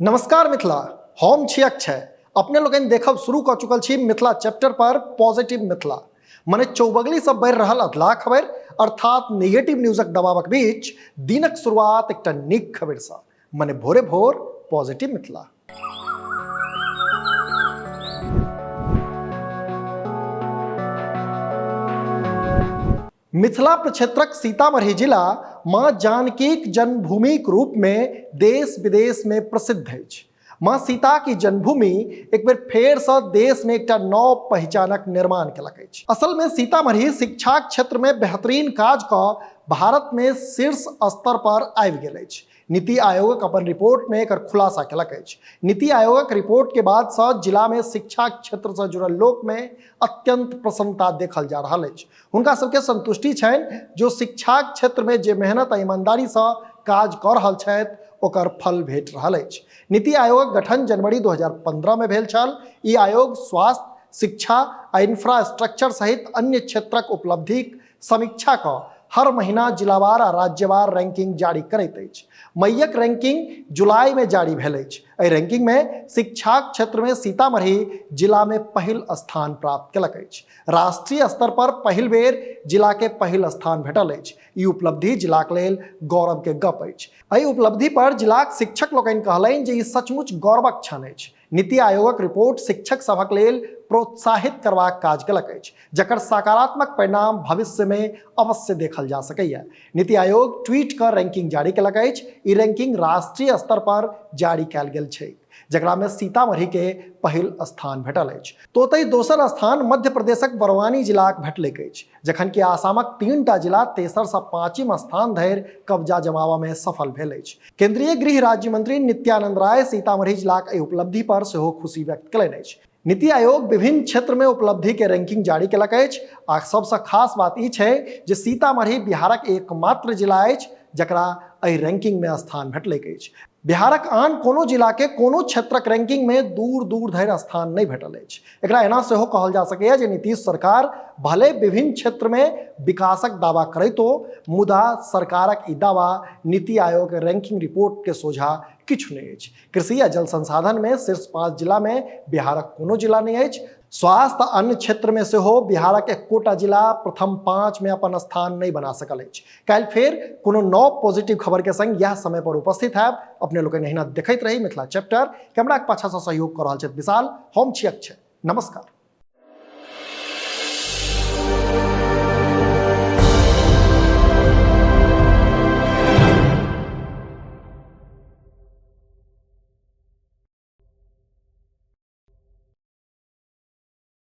नमस्कार मिथिला, हम छी अक्षय। अपने लोकनि देखब शुरू कऽ चुकल छी मिथिला चैप्टर पर पॉजिटिव मिथिला, मने चौबगली से बढ़ि रहल अधलाह खबर अर्थात नेगेटिव न्यूजक दबावक बीच दिनक शुरुआत एकटा नीक खबरिसँ, मने भोरे भोर पॉजिटिव मिथिला। मिथिला प्रक्षेत्रक सीतामढ़ी जिला मां जानकीक जन्मभूमिक रूप में देश विदेश में प्रसिद्ध अछि। मां सीता की जन्मभूमि एक बेर फेर से देश में एकटा नव पहिचानक निर्माण केलक अछि। असल में सीतामढ़ी शिक्षाक क्षेत्र में बेहतरीन काज क भारत में शीर्ष स्तर पर आबि गेल अछि। नीति आयोगक अपन रिपोर्ट में एकर खुलासा केलक अछि। नीति आयोगक रिपोर्ट के बाद से जिला में शिक्षा क्षेत्र से जुड़ल लोक में अत्यंत प्रसन्नता देखल जा रहल अछि। हुनका सबके संतुष्टि छनि जो शिक्षा क्षेत्र में जे मेहनत आ ईमानदारी से काज कऽ रहल छथि ओकर फल भेट रहल अछि। नीति आयोगक गठन जनवरी 2015 में भेल छल। ई आयोग स्वास्थ्य, शिक्षा आ इंफ्रास्ट्रक्चर सहित अन्य क्षेत्रक उपलब्धिक समीक्षा कऽ हर महीना जिलावार आ राज्यवार रैंकिंग जारी करैत अछि। मईक रैंकिंग जुलाई में जारी भेल अछि। एहि रैंकिंग में शिक्षाक क्षेत्र में सीतामढ़ी जिला में पहिल स्थान प्राप्त केलक अछि। राष्ट्रीय स्तर पर पहिल बेर जिला के पहिल स्थान भेटल अछि। ई उपलब्धि जिलाक लेल गौरव के गप अछि। एहि उपलब्धि पर जिलाक शिक्षक लोकनि कहलनि जे ई सचमुच गौरवक क्षण अछि। नीति आयोगक रिपोर्ट शिक्षक सभक लेल प्रोत्साहित करबाक काज केलक अछि, जकर सकारात्मक परिणाम भविष्य में अवश्य देखल जा सकैए। नीति आयोग ट्वीट कऽ रैंकिंग जारी केलक अछि। ई रैंकिंग राष्ट्रीय स्तर पर जारी कयल गेल छै, जकरा में सीतामढ़ी के पहिल स्थान भेटल अछि। तो ओतहि दोसर स्थान मध्य प्रदेशक बड़वानी जिलाक भेटलैक अछि, जखन कि आसामक 3टा जिला तेसर सँ 5म स्थान धरि कब्जा जमाबऽ में सफल भेल अछि। केंद्रीय गृह राज्य मंत्री नित्यानंद राय सीतामढ़ी जिलाक एहि उपलब्धि पर सेहो खुशी व्यक्त केलनि अछि। नीति आयोग विभिन्न क्षेत्र में उपलब्धि के रैंकिंग जारी केलक अछि आ सबसँ खास बात ई छै जे सीतामढ़ी बिहारक एकमात्र जिला अछि जकरा एहि रैंकिंग में स्थान भेटलैक अछि। बिहारक आन कोनो जिला के कोनो क्षेत्रक रैंकिंग में दूर दूर धरि स्थान नहि भेटल अछि। एकरा एना सेहो कहल जा सकैए जे नीतीश सरकार भले विभिन्न क्षेत्र में विकासक दावा करैतो, मुदा सरकारक ई दावा नीति आयोग रैंकिंग रिपोर्ट के सोझा किछु नहि अछि। कृषि आ जल संसाधन में शीर्ष 5 जिला में बिहारक कोनो जिला नहि अछि। स्वास्थ्य आ अन्य क्षेत्र में सेहो बिहारक एकोटा जिला प्रथम 5 में अपन स्थान नहि बना सकल अछि। काल्हि फेर कोनो नव पॉजिटिव खबर के संग यह समय पर उपस्थित हैब। अपने लोकनि एहिना देखैत रही मिथिला चैप्टर। कैमराक पाछा सँ सहयोग कऽ रहल छथि विशाल, हम छी अक्षय। नमस्कार।